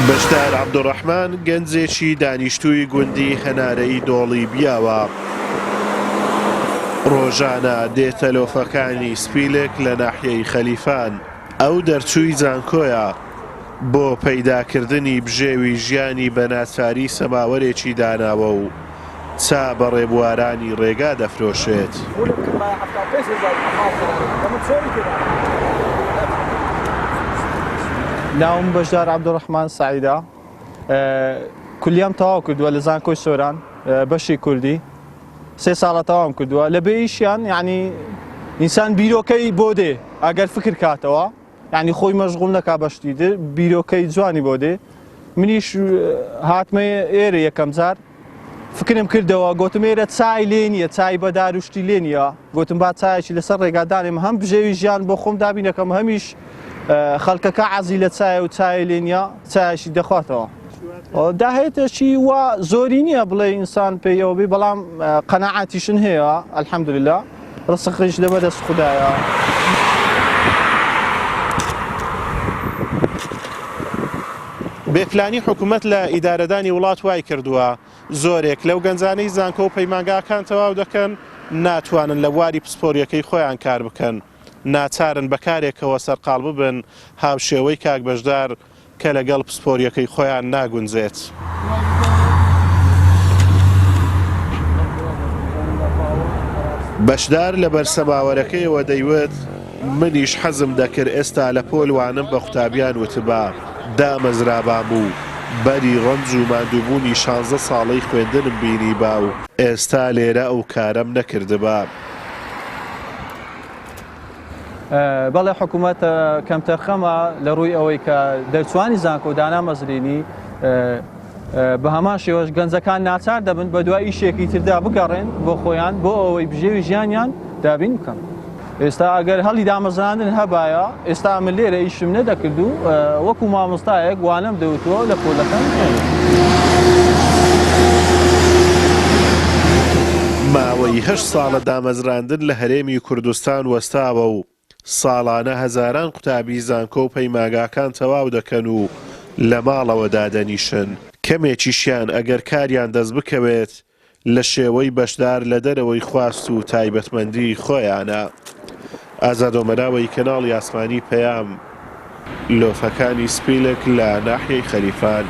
بەشدار عەبدولڕەحمان گەنجێکی دانیشتووی گوندی هەنارەی دۆڵی بیاوە، ڕۆژانە دێتە لۆفەکانی سپیلک لە ناحیەی خەلیفان، ئەو دەرچووی زانکۆیە، بۆ پەیداکردنی بژێوی ژیانی بە ناچاری سەماوەرێکی داناوە و چا بە ڕێبوارانی ڕێگا دەفرۆشێت. ناوم بەشدار عەبدولڕەحمان سەعیدە، کولیەم تەواو کردووە لە زانکۆی سۆران بەشی کوردی، سێ ساڵە تەواوم کردووە. لە بێ ئیشیان یعنی ئینسان بیرۆکەی بۆ دێ ئەگەر فکر کاتەوە، یعنی خۆی مەشغوڵ نەکا بە شتی تر، بیرۆکەی جوانی بۆ دێ. منیش هاتمە ئێرە یەکەم جار فکرم کردەوە گۆتم ئێرە چای لێ نییە، چای بە دار و شتی لێ نییە، گۆتم با چایەکی لەسەر ڕێگا دانێم هەم بژێوی ژیان بۆ خۆم دابینەکەم هەمیش خەڵکەکە عەزی لە چایە و چای لێ نییە چایەکی دەخواتەوە. داهێتەکی وا زۆری نییە بڵێ ئینسان پێیەوە بی، بەڵام قەناعەتیشن هەیە الحمدلله، ڕسقیش لەبەر دەست خودایە. بێپلانی حکومەت لە ئیدارەدانی وڵات وای کردووە زۆرێک لەو گەنجانەی زانکۆ و پەیمانگاکان تەواو دەکەن ناتوانن لە بواری پسپۆریەکەی خۆیان کار بکەن، ناچارن بە کارێکەوە سەرقاڵ ببن هاوشێوەی کاک بەشدار کە لەگەڵ پسپۆریەکەی خۆیان ناگونجێت. بەشدار لەبەر سەماوەرەکەیەوە دەیوت، منیش حەزم دەکرد ئێستا لە پۆل وانەم بە قوتابیان وتبا، دامەزرابام و بەری ڕەنج و ماندووبوونی شانزە ساڵەی خوێندنم بینیبا و ئێستا لێرە ئەو کارەم نەکردبا. بەڵێ حکوومەت کەمتەرخەمە لە ڕووی ئەوەی کە دەرچوانی زانکۆ دانامەزرێنی بە هەمان شێوەش گەنجەکان ناچار دەبن بە دوای ئیشێکی تردا بگەڕێن بۆ خۆیان بۆ ئەوەی بژێوی ژیانیان دابین بکەن. ئێستا ئەگەر هەڵی دامەزراندن هەبایە ئێستا من لێرە ئیشم نەدەکرد و وەکو مامۆستایەک وانەم دەوتووە لە پۆلەکان. ماوەی هەشت ساڵە دامەزراندن لە هەرێمی کوردستان وەستاوە و ساڵانە هەزاران قوتابی زانکۆ و پەیمانگاکان تەواو دەکەن و لە ماڵەوە دادەنیشن، کەمێکیشیان ئەگەر کاریان دەستبکەوێت لە شێوەی بەشدار لە دەرەوەی خواست و تایبەتمەندیی خۆیانە. ئازاد ئۆمەراوەی کەناڵی ئاسمانی پەیام، لۆفەکانی سپیلک لە ناحیەی خەلیفان.